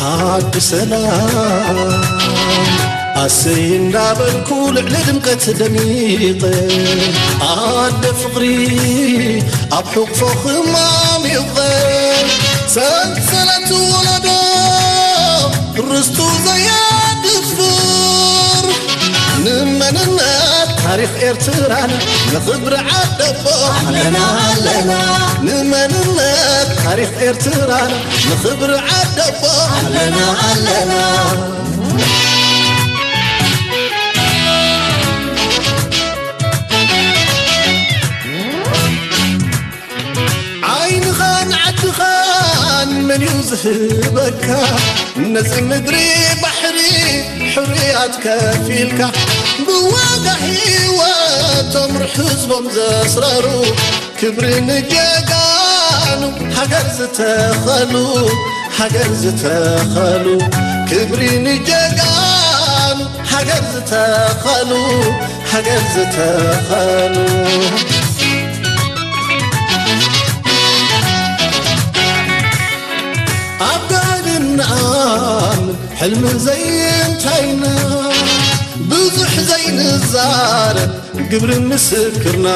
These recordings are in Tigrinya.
ዓዲ ሰላም ኣሰይ እንዳበልኩ ልዕሊ ድምቀት ደሚቐ፣ ኣደ ፍቕሪ ኣብ ሕቑፎኽም ኣሚቐ፣ ሰንሰለት ወለዶ ርስቱ ዘየድፍር፣ ንመንነት ታሪኽ ኤርትራን ንኽብሪ ዓደቦ ኣለና ኣለና። ንመንነት ታሪኽ ኤርትራን ንኽብሪ ዓደቦ ኣለና ኣለና። ዓይንኻን ዓድኻን መን እዩ ዝህበካ? ነዚ ምድሪ ባሕሪ ሕርያት ከፊልካ፣ ብዋጋ ህይወቶም ርሑዝቦም ዘስረሩ፣ ክብሪ ንጀጋኑ ሃገር ዝተኸሉ፣ ሃገር ዝተኸሉ። ክብሪ ንጀጋኑ ሃገር ዝተኸሉ፣ ሃገር ዝተኸሉ። ኣብ ጋህዲ ንኣምን ሕልሚ ዘይንታይና፣ ብዙሕ ዘይንዛረብ ግብሪ ምስክርና።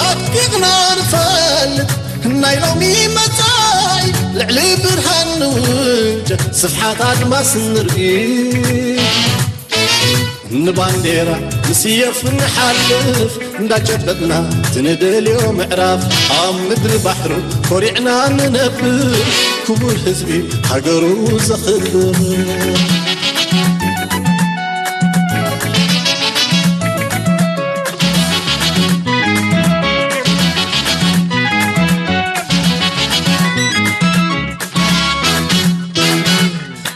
ኣጥቢቕና ንፈልጥ ናይ ሎሚ መጻኢ፣ ልዕሊ ብርሃን ንውንጨፍ፣ ስፍሓት ኣድማስ ንርኢ። ንባንዴራ ንስየፍ ንሓልፍ፣ እንዳጨበጥና ትንደልዮ ምዕራፍ፣ ኣብ ምድሪ ባሕሩ ኮሪዕና ንነብር፣ ክቡር ህዝቢ ሃገሩ ዘኽብር።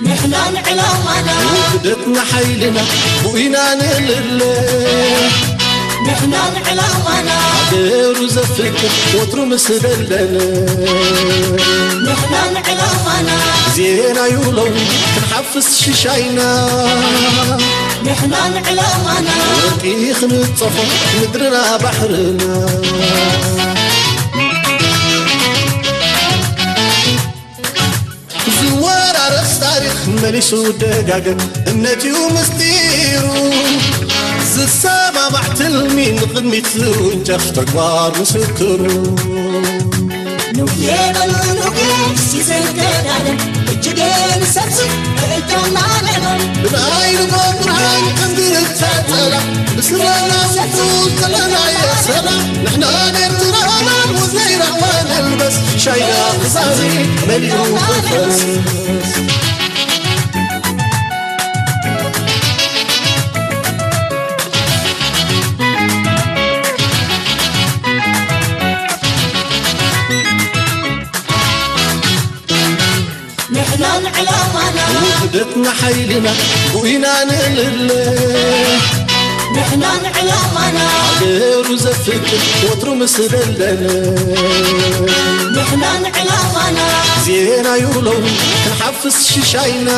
ንሕናን ዕላማና፣ ውህደትና ሓይልና፣ ብኡ ኢና ንልለ። ንሕናን ዕላማና፣ ሃገሩ ዘፍቅር ወትሩ ምስ ደለለ። ንሕናን ዕላማና፣ ዜና እዩ ሎሚ ክንሓፍስ ሽሻይና። ንሕናን ዕላማና፣ ወርቂ ክንጸፎ ምድርና ባሕርና። ዝወራረስ ታሪኽ መሊሱ ደጋገም እምነት እዩ ምስጢሩ። ዝሰማማዕ ትልሚ ንቕድሚት ዝውንጨፍ ተግባር ምስክሩ። ኑጌ በሉ ኑጌ ሲዘን ገዳለም እጅጌ ንሰብስብ እጃና ንዕኖም። ብናይ ንጎ ብርሃን ክንድርታ ጸላም ብስረና ውጡ ዘለናዮ ሰላም። ንሕና ኤርትራውያን ወዘይ ራህዋ ንልበስ፣ ሻይና ክሳዚ መሊኡ ክፈስ። ንሕናን ዕላማና፣ ውህደትና ሓይልና፣ ብኡ ኢና ንልለ። ንሕናን ዕላማና፣ ሃገሩ ዘፍቅር ወትሩ ምስ ደልደለ። ንሕናን ዕላማና፣ ዜና እዩ ሎሚ ክንሓፍስ ሽሻይና።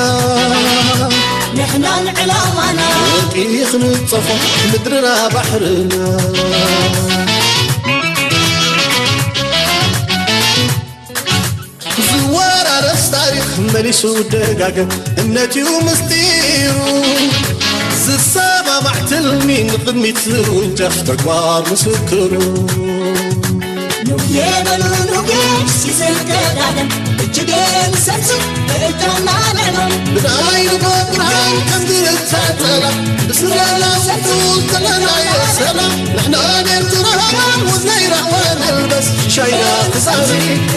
ንሕናን ዕላማና፣ ወርቂ ክንጸፎ ምድርና ባሕርና። ዝወራረስ ታሪኽ መሊሱ ደጋገም እምነት እዩ ምስጢሩ። ዝሰማማዕ ትልሚ ንቕድሚት ዝውንጨፍ ተግባር ምስክሩ። ኑጌ በሉ ኑጌ ሲዘን ገዳለም እጅጌ ንሰብስብ ብእጃና ንዕኖም። ብናይ ንጎ ብርሃን ከም ዝንሳእ ጸላም ብስረና ሰቱ ዘለናዮ ሰላም። ንሕና ኤርትራውያን ወዘይ ራህዋ ንልበስ ሻይና ክሳዚ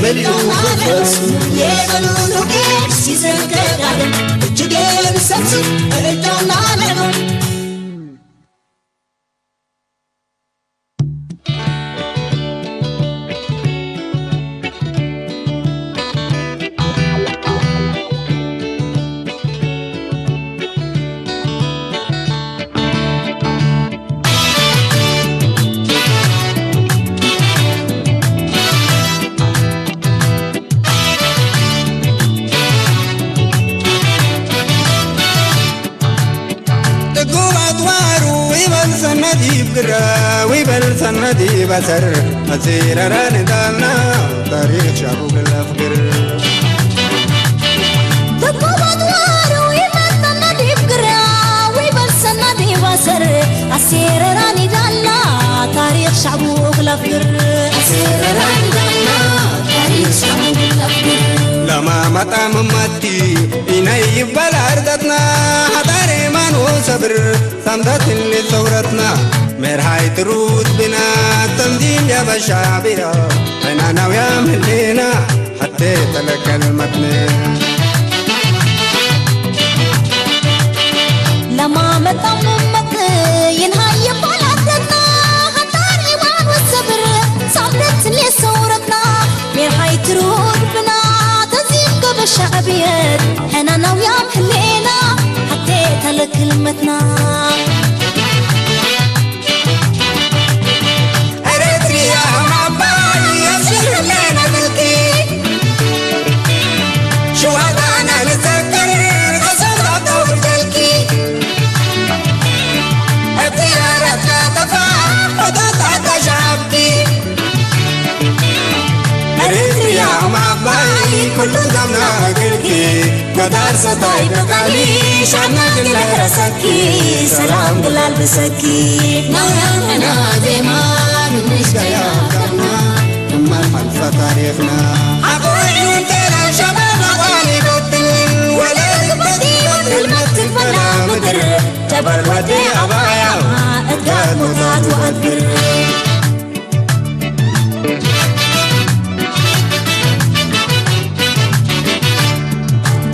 መሊኡ ክፈስ። ኑጌ በሉ ኑጌ ሲዘን ገዳለም እጅጌ ንሰብስብ ብእጃና ንዕኖም። ግራዊ በል ሰነዲ በሰር፣ ኣሲረራ ንዳና ታሪኽ ሻቡ ግለፍ ግር። ተኮባትዋር ዊበል ሰነዲ ግራዊ በል ሰነዲ በሰር፣ ኣሲረራ ንዳና ታሪኽ ሻቡ ግለፍ ግር። ኣሲረራ ንዳና ታሪኽ ሻቡ ግለፍ ግር። ለማ መጣ መማቲ ኢነይ ይበል ኣርደትና፣ ሃጣሬ ማኖ ሰብር ሳምዳትን ሰውረትና፣ ሜርሃይ ትሩት ብና፣ ተምዲን ያበሻ ቢራ፣ ፈናናውያ ምህሌና፣ ሐቴ ተለከል መትነ። ለማ መጣ መመት ይንሃይ ይባላትና፣ ሀጣር ኢማን ወሰብር፣ ሳምዳትን የሰውረትና፣ ሜርሃይ ትሩት ብና፣ ተዚም ገበሻ ዕብየት፣ ሕናናውያ ምህሌና፣ ሐቴ ተለክል መትና። ኤረትርያ ዓባይ ኣስርለና ብልኪ፣ ሽዋዳና ንዘክር ከሰብ ኣተውደልኪ። እቲ ኣረካ ተፋ ፈጣጣ ተሻብኪ። ኤረትርያ ዓባይ ኩሉ ዘምና እግርኪ። ገዳር ሰታይ ብቃሊ ሻና ግለህረሰኪ፣ ሰላም ግላል ብሰኪ። ናውራና ዜማ ንምሽካያ ከምና እማን ሓልፋ ታሪኽና። ሓቆይ እንተና ሸባና ቋሊ በትን ወለድ በቲ ወትልመት ትግበላ ምድር ጀበል ወዲ ኣባያ እትጋር ሞታት ወኣድር።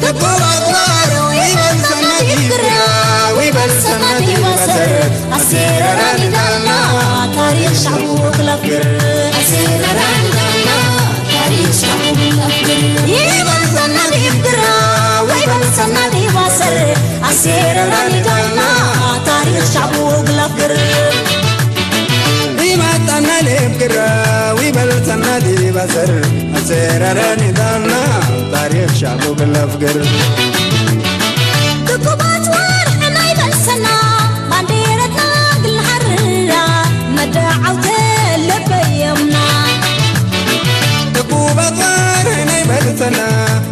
ተኮባትዋር ዊበል ሰነድ ይግራ፣ ዊበል ሰነድ ይበሰር፣ ኣሴረራ ንዳና፣ ታሪኽ ሻቡ ክለፍግር። ኣሴረራ ንዳና፣ ታሪኽ ሻቡ ክለፍግር። ይበል ሰነድ ይግራ፣ ዊበል ሰነድ ይበሰር፣ ኣሴረራ ንዳና፣ ታሪኽ ሻቡ ክለፍግር። ይመጣና ልፍግር፣ ዊበል ሰነድ ይበሰር፣ ኣሴረራ ንዳና፣ ታሪኽ ሻቡ ክለፍግር። ትኩባት ወርሕና ይበልሰና፣ ባንዴረትና ግልሓርራ፣ መዳዓውተ ለበየምና። ትኩባት ወርሕና ይበልሰና፣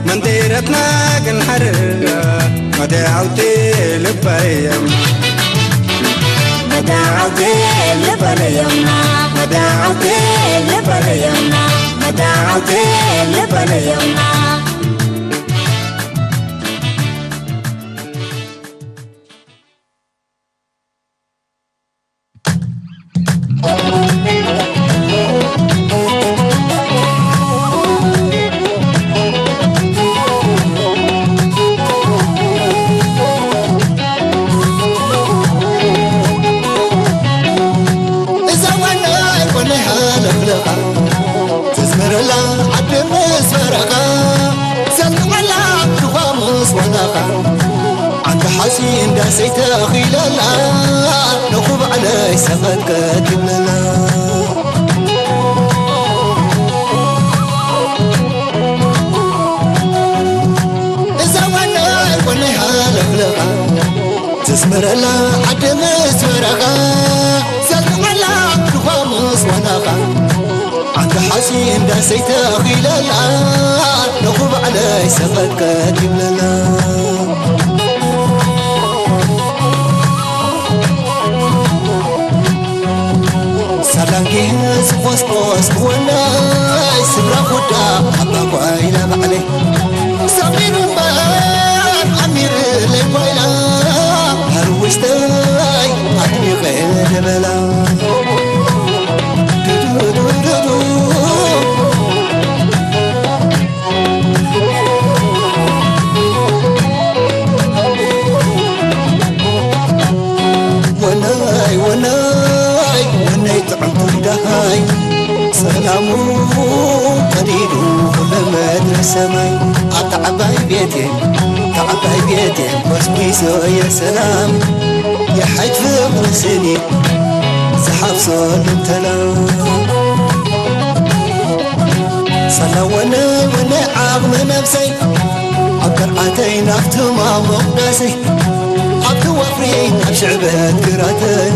መንዴረትና ግልሓርራ፣ መዳዓውተ ለበየምና። መዳዓውተ ለበየምና፣ መዳዓውተ ለበየምና፣ መዳዓውተ ለበየምና። እዛ ዋና ኣይኮነ ሃለፍለኻ፣ ተዝመረላ ዓዲ ምስ በረኻ፣ ዘልቅዓላ ድዃ ምስ ወናኻ፣ ዓንዲ ሓፂን ዳሰይ ተኺለላ፣ ነኹ ባዕለይ ሰቐጥቀጥ ይብለላ። እዛ ዋናይ ዋናይ ሃለፍለኻ፣ ዘስመረላ ዓዲ ምስ በረኻ፣ ዘልቅዓላ ድዃ ምስ ወናኻ፣ ዓንዲ ሓፂን ዳሰይ ተኺለላ፣ ነኹ ባዕለይ ሰቐጥቀጥ ይብለላ። ሳላንጌ ዝቆስቆስ ክወናይ ስድራ ኩዳ ኣባ ጓይላ ባዕለይ ሰሚሩ እምበር ኣሚርለይ ጓይላ ሃር ውሽጠይ ኣድሚቐ ደበላ። ወናይ ወናይ ወናይ ጥዕምቲ ደሃይ ሰላሙ ቀዲዱ ኩሉ መድረ ሰማይ ኣብታ ዓባይ ቤቴ እታ ዓባይ ቤቴ ጎስጒሶ እየ ሰላም የሓይት ፍቕሪ ስኒ ዝሓፍሶ ልንተላ ሰላ ወነ ወነ ዓቕሚ ነብሰይ ኣብ ቅርዓተይ ናፍቲ ማሞቕ ዳሰይ ኣብቲ ኣብ ሽዕበት ግራተይ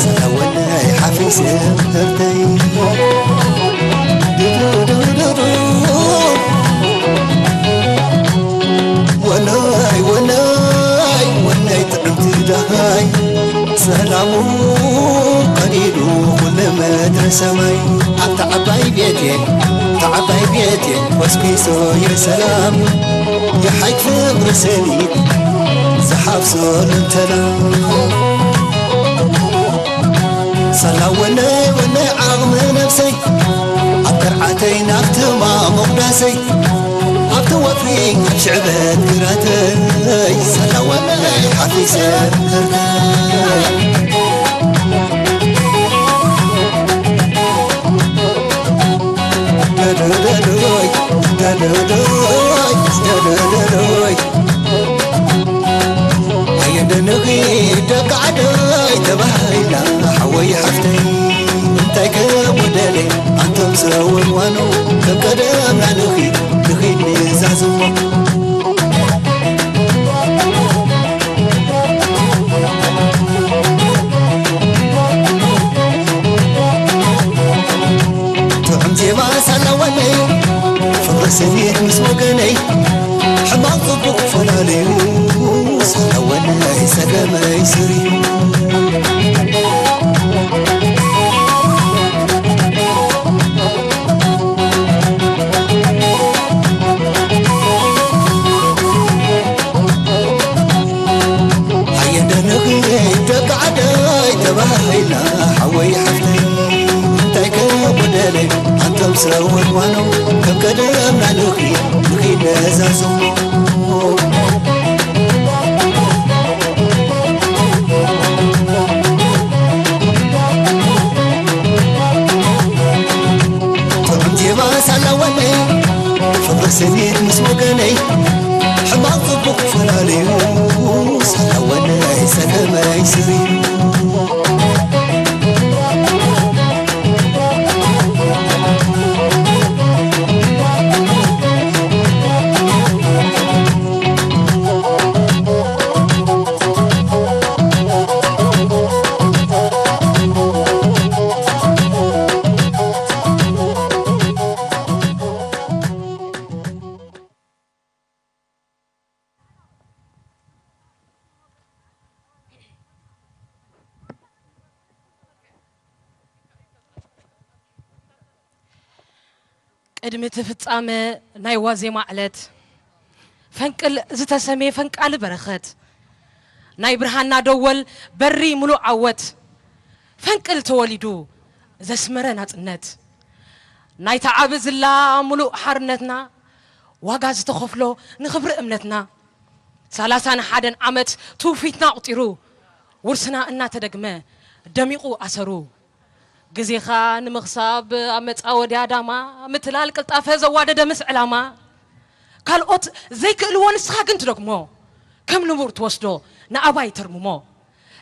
ሰላወለይ ሓፊሰ ምህርተይ ወናይ ወናይ ወናይ ጥዕምቲ ደሃይ ሰላሙ ቀዲዱ ኩለ መድረ ሰማይ ኣብታ ዓባይ ቤቴ ኣብታ ዓባይ ቤቴ ኮስኪሶ የሰላም የሓይክ ፍቕሪ ሰኒት ዝሓፍሶ ልንተና ሳላ ወነይ ወነይ ዓቕሚ ነብሰይ ኣብ ከርዓተይ ናብቲ ማሙቕ ዳሰይ ኣብቲ ወፍሪ ኣብ ሽዕበት ግራተይ ሳላ ወነይ ሓፊሰ ኣየደንኺ ደቂ ዓደይ ተባሂልና ሓወይ ሓፍተይ እንታይ ከጎደለ ኣንቶም ሰወልዋኖ ከም ቀደምና ንኺድ ንኺድ ንዛዝሞ ጥዑም ዜማ ሳላወነይ ፍቕሪ ስኒት ምስ ወገነይ ሕማቕ ጽቡቕ ፈላልዩ ሳላወነይ ጸገመይ ስርዩ ኣየደንኺ ደቂ ዓደይ ተባሂልና ሓወይ ሓፍተይ እንታይ ከጎደለ ኣንቶም ሰወልዋኖ ከም ቀደምና ንኺድ ንኺድ ነዛዝሞ ጥዑም ዜማ ሳላወነይ ፍቕሪ ስኒት ምስ ወገነይ ሕማቕ ጽቡቕ ፈላልዩ ሳላወነይ ጸገመይ ስርዩ ቅድሚ እቲ ፍጻመ ናይ ዋዜማ ዕለት ፈንቅል ዝተሰምየ ፈንቃሊ በረኸት ናይ ብርሃና ደወል በሪ ምሉእ ዓወት ፈንቅል ተወሊዱ ዘስመረ ናጽነት ናይታ ዓቢ ዝላ ምሉእ ሓርነትና ዋጋ ዝተኸፍሎ ንኽብሪ እምነትና ሰላሳን ሓደን ዓመት ትውፊትና ኣቑጺሩ ውርስና እናተደግመ ደሚቑ ኣሰሩ ግዜኻ ንምኽሳብ ኣብ መጻወድያ ዳማ ምትላል ቅልጣፈ ዘዋደደ ምስ ዕላማ ካልኦት ዘይክእልዎ ንስኻ ግን ትደግሞ ከም ንቡር ትወስዶ ንኣባይ ተርምሞ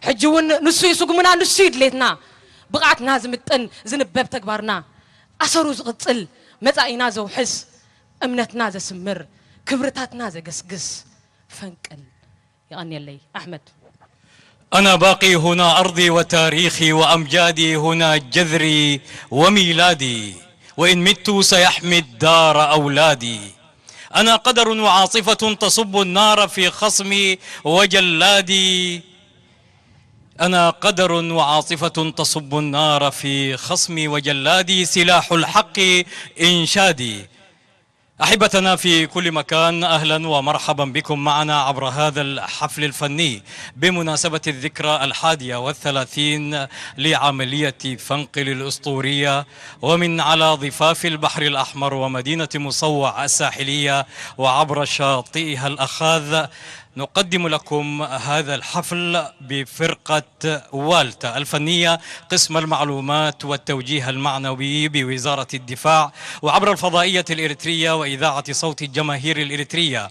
ሕጂ እውን ንሱ እዩ ስጉምና ንሱ እዩ ድሌትና ብቕዓትና ዝምጥን ዝንበብ ተግባርና ኣሰሩ ዝቕጽል መጻኢና ዘውሕስ እምነትና ዘስምር ክብርታትና ዘገስግስ ፈንቅል የቐንየለይ ኣሕመድ أنا باقي هنا أرضي وتاريخي وأمجادي هنا جذري وميلادي وإن مت سيحمي الدار أولادي أنا قدر وعاصفة تصب النار في خصمي وجلادي أنا قدر وعاصفة تصب النار في خصمي وجلادي سلاح الحق إنشادي أحبتنا في كل مكان أهلا ومرحبا بكم معنا عبر هذا الحفل الفني بمناسبة الذكرى الحادية والثلاثين لعملية فنقل الأسطورية ومن على ضفاف البحر الأحمر ومدينة مصوع الساحلية وعبر شاطئها الأخاذ نقدم لكم هذا الحفل بفرقة والتا الفنية قسم المعلومات والتوجيه المعنوي بوزارة الدفاع وعبر الفضائية الإريترية وإذاعة صوت الجماهير الإريترية.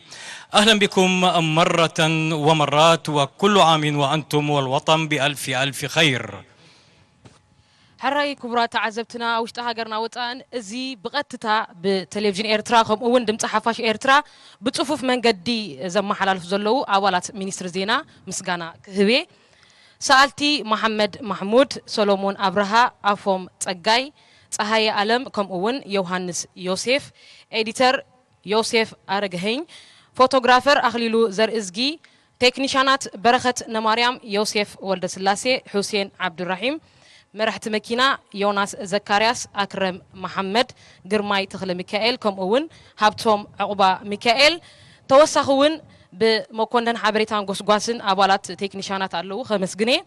أهلا بكم مرة ومرات وكل عام وأنتم والوطن بألف ألف خير. ሕራይ ክቡራት ተዓዘብትና ውሽጢ ሃገርና ወፃእን፣ እዚ ብቐጥታ ብቴሌቪዥን ኤርትራ ከምኡ እውን ድምፂ ሓፋሽ ኤርትራ ብፅፉፍ መንገዲ ዘመሓላልፉ ዘለዉ ኣባላት ሚኒስትሪ ዜና ምስጋና ክህብ እየ። ሰኣልቲ መሓመድ ማሕሙድ፣ ሰሎሞን ኣብርሃ፣ ኣፎም ጸጋይ፣ ጸሃየ ኣለም ከምኡ እውን ዮሃንስ ዮሴፍ፣ ኤዲተር ዮሴፍ ኣረግሀኝ፣ ፎቶግራፈር ኣኽሊሉ ዘርእዝጊ፣ ቴክኒሻናት በረኸት ነማርያም፣ ዮሴፍ ወልደስላሴ፣ ሑሴን ዓብዱራሒም፣ መራሕቲ መኪና ዮናስ ዘካርያስ፣ ኣክረም መሓመድ፣ ግርማይ ተኽለ ሚካኤል ከምኡ እውን ሃብቶም ዕቑባ ሚካኤል። ተወሳኺ እውን ብመኮንነን ሓበሬታን ጎስጓስን ኣባላት ቴክኒሻናት ኣለዉ፣ ከመስግን እየ።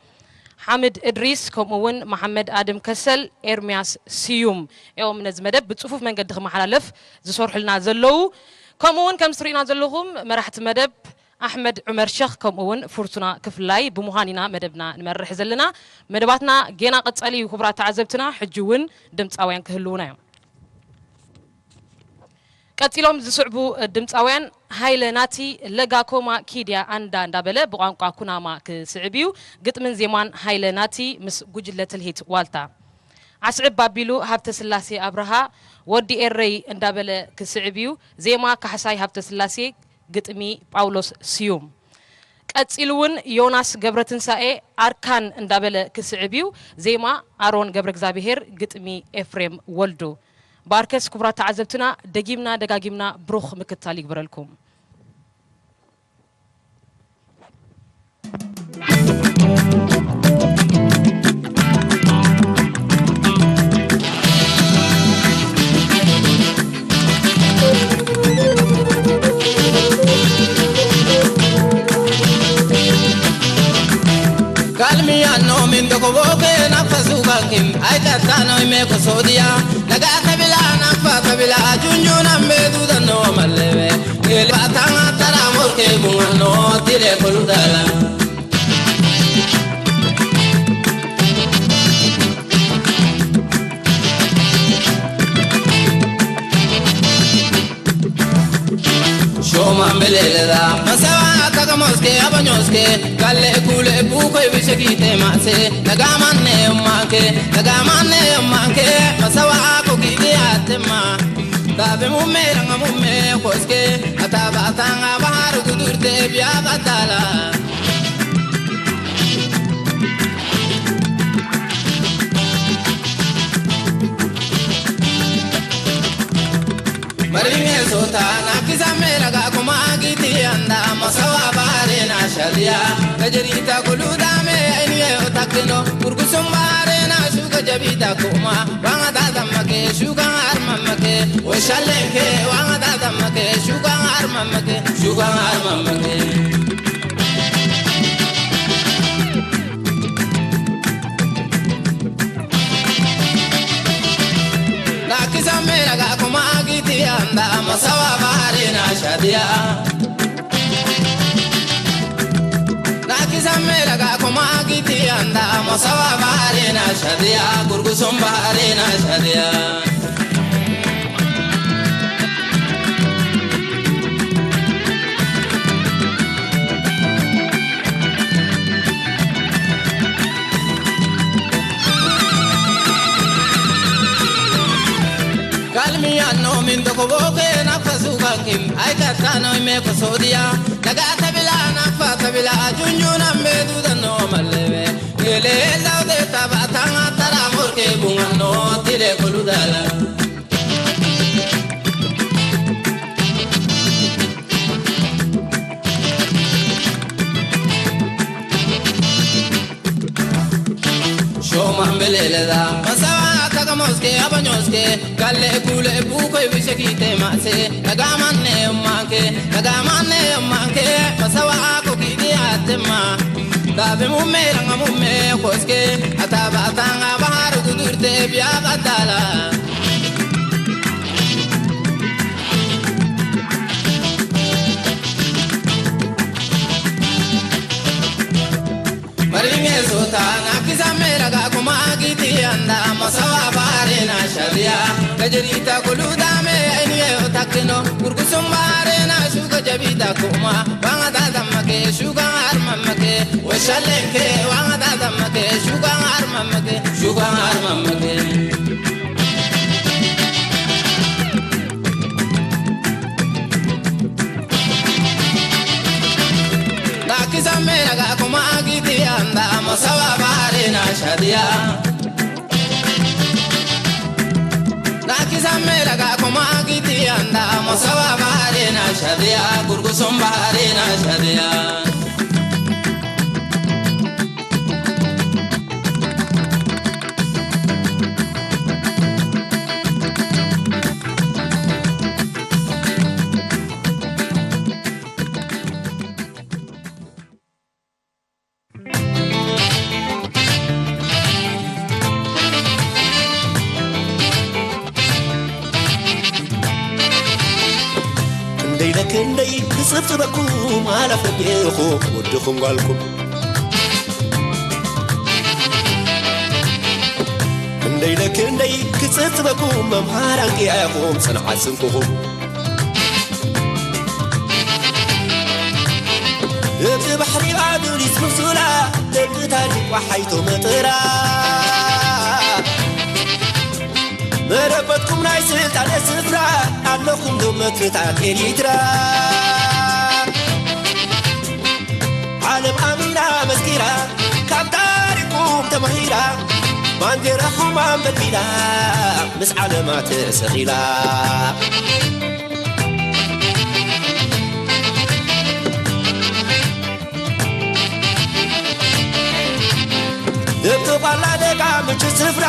ሓምድ እድሪስ ከምኡ እውን መሓመድ ኣድም ከሰል፣ ኤርምያስ ስዩም እዮም ነዚ መደብ ብፅፉፍ መንገዲ ክመሓላለፍ ዝሰርሑልና ዘለዉ። ከምኡ እውን ከም ትርእዩና ዘለኹም መራሕቲ መደብ ኣሕመድ ዑመር ሸኽ ከምኡ እውን ፍርቱና ክፍላይ ብምዃን ኢና መደብና ንመርሕ ዘለና። መደባትና ጌና ቀጻሊ እዩ። ክቡራት ተዓዘብትና፣ ሕጂ እውን ድምፃውያን ክህልዉና እዮም። ቀጺሎም ዝስዕቡ ድምጻውያን፣ ሃይለ ናቲ፣ ለጋ ኮማ፣ ኪድያ ኣንዳ እንዳበለ ብቋንቋ ኩናማ ክስዕብ እዩ። ግጥምን ዜማን ሃይለ ናቲ ምስ ጉጅለ ትልሂት ዋልታ። ኣስዕብ ኣቢሉ ሃብተስላሴ ኣብርሃ፣ ወዲ ኤረይ እንዳበለ ክስዕብ እዩ። ዜማ ካሕሳይ ሃብተስላሴ፣ ግጥሚ ጳውሎስ ስዩም። ቀጺሉ እውን ዮናስ ገብረትንሳኤ ኣርካን እንዳበለ ክስዕብ እዩ። ዜማ ኣሮን ገብረ እግዚኣብሄር፣ ግጥሚ ኤፍሬም ወልዱ። ባርከስ ክቡራት ተዓዘብትና፣ ደጊምና ደጋጊምና ብሩኽ ምክታል ይግበረልኩም። Kalmiyanno min doko boke na fasu kankin, ay katano ime ko sodia. Naga tabila na fa tabila junju na me du da no maleve. Ele batanga tara morke bunga no tire koludala. Shoma mbelelera, masawa taka moske, abanyoske, kalle kule buko ibishe kite mase, nagamanne umake, nagamanne umake, masawa ko kiti atema, tabe mume ranga mume koske, ataba tanga bahar gudurte biya katala. Maringe sota na kisa mera ga kuma giti anda masawa bare na shadia. Gajarita kulu dame eniye otakino. Kurkusum bare na shuga jabita kuma. Wanga dada make shuga arma make. Oshalenke wanga dada make shuga arma make. Shuga arma make. Nakisa mera ga kuma giti anda masawa bare na shadia. Nakisa mera ga kuma giti anda masawa bare na shadia. Gurgusum bare na shadia. Kalmiyanno min doko boke na fasu kankin, ay katano ime ko sodia. Naga tabila na fa tabila junju na me du da no maleve. Ele laude tabatanga tara morke bunga no tire koludala. Shoma mbeleleda, masawa taka moske, abanyoske, kalle kule buko ibishe kite mase, nagamanne umake, nagamanne umake, masawa ko kidi atema, tabe mume ranga mume koske, ataba tanga bahar gudurte biya katala. Maringe sota na kisa mera ga kuma giti anda masawa bare na shadia. Gajarita kulu dame eniye otakino. Kurkusum bare na shuga jabita kuma. Wanga dada make shuga arma make. Shalenge wangata tamake, shuka armamake, shuka armamake. Nakisa mera ga kuma agiti anda, masawa bare na shadia. Nakisa mera ga kuma agiti anda, masawa bare na shadia, gurgusum bare na shadia. ክንደይ ለክንደይ ክጽብጽበኩም ኣላፍ ደቂኹም ወድኹም ጓልኩም። ክንደይ ለክንደይ ክጽብጽበኩም መምሃር ኣንቂኣኹም ጽንዓት ስንቅኹም። ደቂ ባሕሪ ኣዱሊስ ምስላ፣ ደቂ ታሪኽ ወሓይቶ መጠራ፣ መረበትኩም ናይ ስልጣነ ስፍራ፣ ኣለኹም ዶ መትርታት ኤሪትራ? ዓለም ኣሚና መስኪራ፣ ካብ ታሪኽኩም ተማሂራ፣ ባንዴራኹም ኣንበልቢላ፣ ምስ ዓለማ ተሰቒላ። ደቂ ቋላ ደጋ ምቹ ስፍራ፣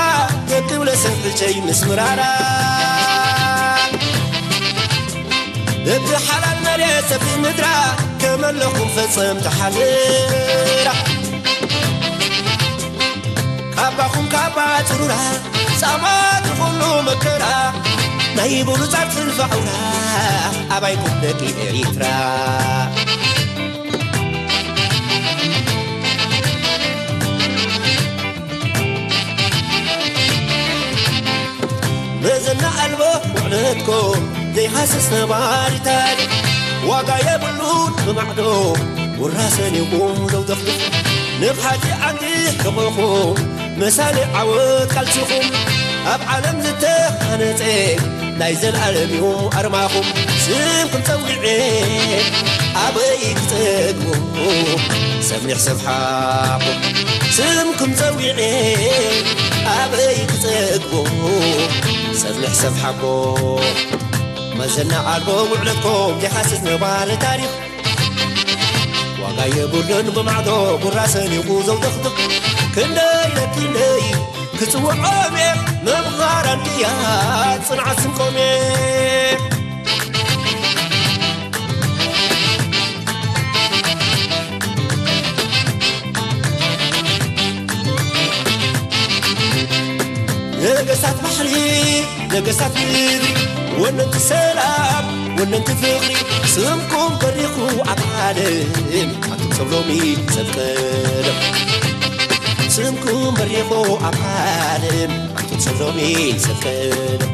ደቂ ብለሰብ ብቸይ ምስ ምራራ፣ ደቂ ሓላል መሬት ሰፊ ምድራ፣ ከመለኹም ፈጸምቲ ሓደራ። ካባኹም ካባ ጽሩራ፣ ጻማ ትኹኑ መከራ፣ ናይ ብሉጻት ስልፊ ዓውራ፣ ኣባይኩም ደቂ ኤሪትራ። መዘና ኣልቦ ውዕለትኩም ዘይሃስስ ነባሪ ታሪኽ፣ ዋጋ የብሉን ብማዕዶ ውራሰን ይኹን ዘውደኽቲ ንቕሓቲ ዓንዲ ሕቖኹም መሳሊ ዓወት ቃልስኹም ኣብ ዓለም ዝተሃነጸ ናይ ዘልኣለም እዩ ኣርማኹም። ስምኩም ጸዊዐ ኣበይ ክጸግቦ ሰሚሕ ሰብ ሓቦ። ስምኩም ጸዊዐ ኣበይ ክጸግቦ ሰሚሕ ሰብ ሓቦ። መዘና ኣልቦ ውዕለትኩም ዘይሃስስ ነባሪ ታሪኽ ዋጋ የብሉን ብማዕዶ ጉራ ሰኒቑ ዘውደኽድኽ። ክንደይ ለኪንደይ ክጽውዖም እየ መምሃራን ድያ ጽንዓት ስንቆም እየ። ነገስታት ባሕሪ ነገስታት ምድሪ ወነንቲ ሰላም ወነንቲ ፍቕሪ ስምኩም በሪኹ ኣብ ዓለም ኣንቱም ሰብ ሎሚ ሰብ ቀደም ስምኩም በሪኹ ኣብ ዓለም ኣንቱም ሰብ ሎሚ ሰብ ቀደም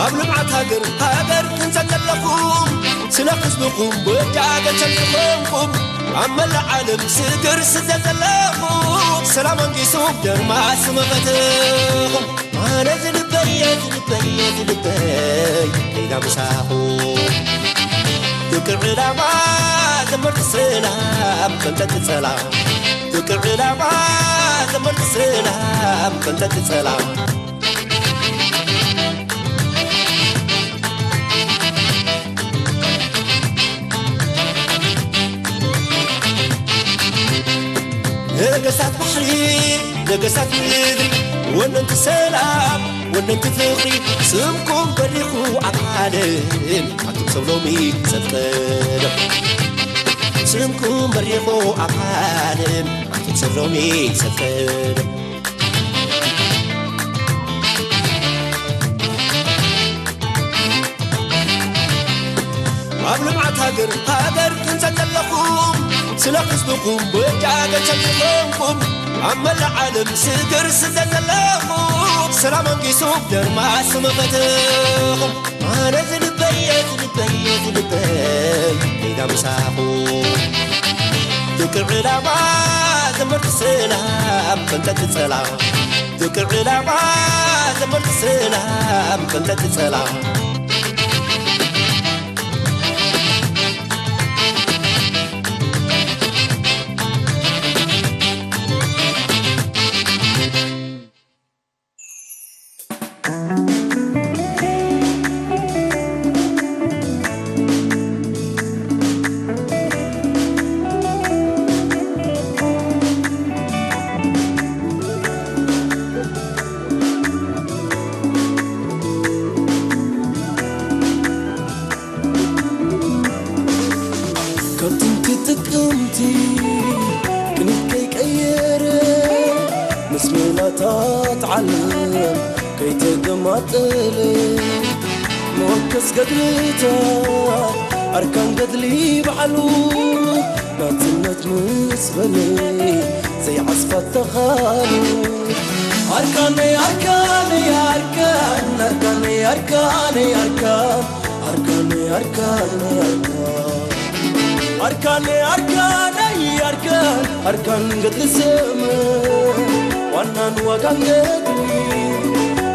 ኣብ ልምዓት ሃገር ሃገር ክንሰት ዘለኹም ስለ ህዝብኹም ወዲ ኣገር ሰሚዕኹምኩም ኣብ መላእ ዓለም ስግር ስደት ዘለኹም ሰላም ኣንጊሱ ደርማስ መኸተኹም ኣነ ዝልበይ ዝልበይ ዝልበይ ከይዳ ምሳኹም ፍቅር ዕላማ ዘመርቲ ሰላም ፈንጠቂ ጸላም ፍቅር ዕላማ ዘመርቲ ሰላም ፈንጠቂ ጸላም ነገስታት ባሕሪ ነገስታት ምድሪ ወነንቲ ሰላም ወነንቲ ፍቕሪ ስምኩም በሪኹ ኣብ ዓለም ኣንቱም ሰብ ሎሚ ሰብ ቀደም ስምኩም በሪኹ ኣብ ዓለም ኣንቱም ሰብ ሎሚ ሰብ ቀደም ኣብ ልምዓት ሃገር ሃገር ክንሰት ዘለኹም ስለ ህዝብኹም ወዲ ኣገር ሰሚዕኹምኩም ኣብ መላእ ዓለም ስግር ስደት ዘለኹ፣ ሰላም ኣንጊሱ ደርማስ መኸተኹ። ኣነ ዝልበይ፣ ዝልበይ፣ ዝልበይ፣ ሜዳ ምሳኹ። ድቂ ዕላማ ዘመርቲ ሰላም፣ ፈንጠጥ ጸላም። ድቂ ዕላማ ዘመርቲ ሰላም፣ ፈንጠጥ ጸላም። ካብ ጥንቲ ጥቅምቲ ቅኒት ከይቀየረ፣ ምስ ሜላታት ዓለም ከይተገማጠለ፣ መወከስ ገድልታት ኣርካን ገድሊ ባዕሉ፣ ናጽነት ምስ በለ ዘይዓስፋት ተኻሉ። ኣርካነይ ኣርካነይ ኣርካን፣ ኣርካነይ ኣርካነይ ኣርካን፣ ኣርካነይ ኣርካነይ ኣርካን፣ ኣርካነይ ኣርካነይ ኣርካን፣ ኣርካን ገድሊ ዘመን፣ ዋናን ዋጋን ገድሊ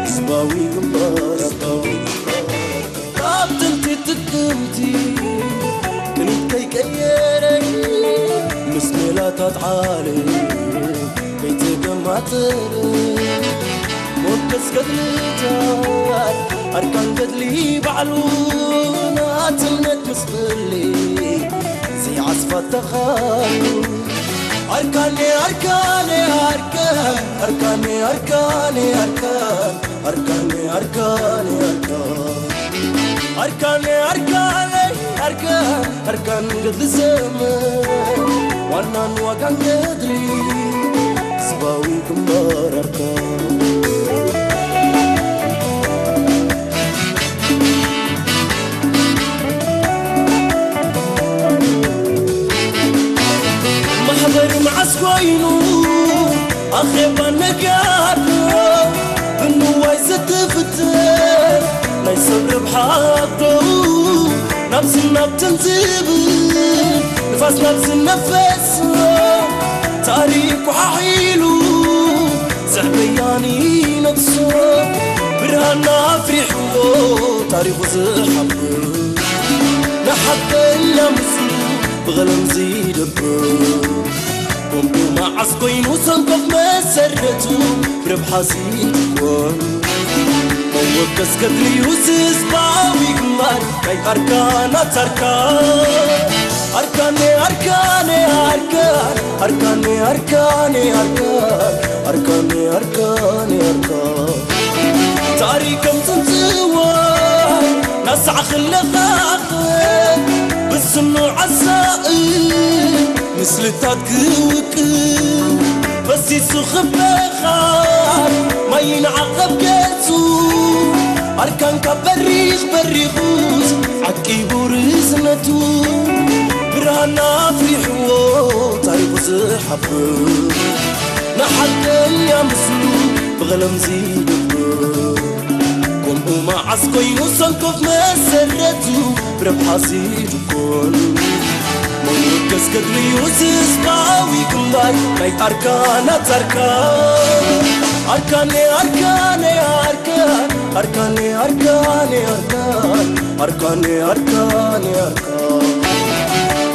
ህዝባዊ ግንባር፣ ህዝባዊ ግንባር። ካብ ጥንቲ ጥቅምቲ ቅኒት ከይቀየረ፣ ምስ ሜላታት ዓለም ከይተገማጠረ፣ ሞገስ ገድልታት ኣርካን ገድሊ ባዕሉ፣ ናጽነት ምስ በለ ዘይዓስፋት ተኻሉ። ኣርካነይ ኣርካነይ ኣርካን፣ ኣርካነይ ኣርካነይ ኣርካን፣ ኣርካነይ ኣርካነይ ኣርካን፣ ኣርካነይ ኣርካነይ ኣርካን፣ ኣርካን ገድሊ ዘመን፣ ዋናን ዋጋን ገድሊ ህዝባዊ ግንባር ኣርካን። ማሕበር መዓስ ኮይኑ ኣኼባ ነጋዶ፣ ብንዋይ ዘትፍተር ናይ ሰብ ረብሓ ዶ፣ ናብ ዝናብ ተንዝብል ንፋስ ናብ ዝነፈሶ፣ ታሪክ ኳሓሒሉ ዘዕበያን ይነግሶ፣ ብርሃንና ኣፍሪሕዎ ታሪኹ ዝሓብር፣ ንሓቀኛ ምስሉ ብቐለም ዝደብር። ከምኡ መዓስ ኮይኑ ሰንኮፍ መሰረቱ ብረብሓ ዝድኮን፣ መወከስ ገድልዩ ህዝባዊ ግንባር ናይ ኣርካናት ኣርካን። ኣርካኔ ኣርካኔ ኣርካን፣ ኣርካኔ ኣርካኔ ኣርካን፣ ኣርካኔ ኣርካኔ ኣርካን። ታሪኮም ጽንጽዋይ ናሳዕ ክለኻኽብ፣ ብስኑ ዓሳእ ምስልታት ክውቅብ፣ ፈሲሱ ክበኻር ማይ ንዓቐብ ገጹ። ኣርካን ካብ በሪኽ በሪኹስ ዓቂቡ ርዝነቱ፣ ብርሃንና ኣፍሪሕዎ ታሪኹ ዝሓብር፣ ንሓቀኛ ምስሉ ብቐለም ዝድብር። ከምኡ መዓስ ኮይኑ ሰንኮፍ መሰረቱ ብረብሓ ዝድኮን፣ መወከስ ገድልዩ ህዝባዊ ግንባር ናይ ኣርካናት ኣርካን። ኣርካኔ ኣርካኔ ኣርካን፣ ኣርካኔ ኣርካኔ ኣርካን፣ ኣርካኔ ኣርካኔ ኣርካን።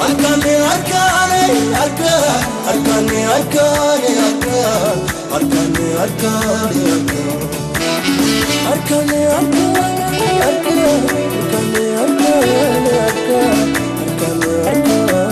ኣርካኔ ኣርካኔ ኣርካን፣ ኣርካኔ ኣርካኔ ኣርካን፣ ኣርካኔ ኣርካኔ ኣርካን። ኣርካኔ ኣርካኔ ኣርካን፣ ኣርካኔ ኣርካኔ ኣርካን፣ ኣርካኔ ኣርካኔ ኣርካን።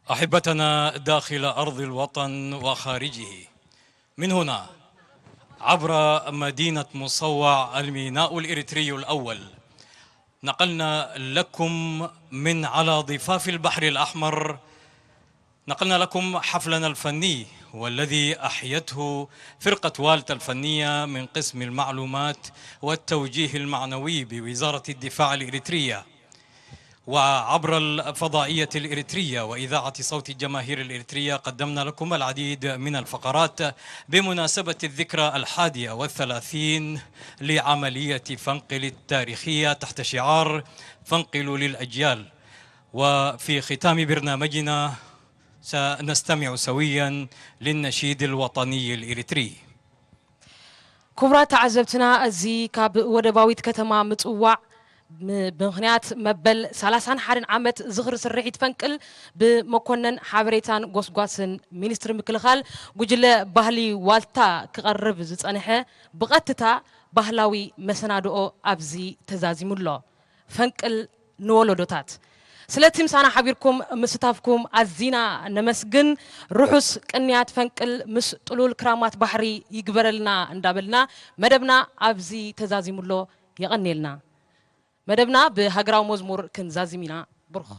أحبتنا داخل أرض الوطن وخارجه، من هنا عبر مدينة مصوع الميناء الإريتري الأول، نقلنا لكم من على ضفاف البحر الأحمر، نقلنا لكم حفلنا الفني، والذي أحيته فرقة والتا الفنية من قسم المعلومات والتوجيه المعنوي بوزارة الدفاع الإريترية، وعبر الفضائية الإريترية وإذاعة صوت الجماهير الإريترية قدمنا لكم العديد من الفقرات بمناسبة الذكرى الحادية والثلاثين لعملية فنقل التاريخية تحت شعار فنقلوا للأجيال. وفي ختام برنامجنا سنستمع سويا للنشيد الوطني الإريتري. ክቡራት ተዓዘብትና፣ እዚ ካብ ወደባዊት ከተማ ምጽዋዕ ም-፣ ብምኽንያት መበል ሰላሳን ሓደን ዓመት ዝኽሪ ስርሒት ፈንቅል ብመኮነን ሓበሬታን ጎስጓስን ሚኒስትሪ ምክልኻል ጉጅለ ባህሊ ዋልታ ክቐርብ ዝጸንሐ ብቐጥታ ባህላዊ መሰናድኦ ኣብዚ ተዛዚሙ ኣሎ። ፈንቅል ንወለዶታት። ስለቲ ምሳና ሓቢርኩም ምስታፍኩም ኣዚና ነመስግን። ርሑስ ቅንያት ፈንቅል ምስ ጥሉል ክራማት ባሕሪ ይግበረልና እንዳበልና መደብና ኣብዚ ተዛዚሙ ኣሎ። የቐንየልና። መደብና ብሃገራዊ መዝሙር ክንዛዝም ኢና። ብሩኽ።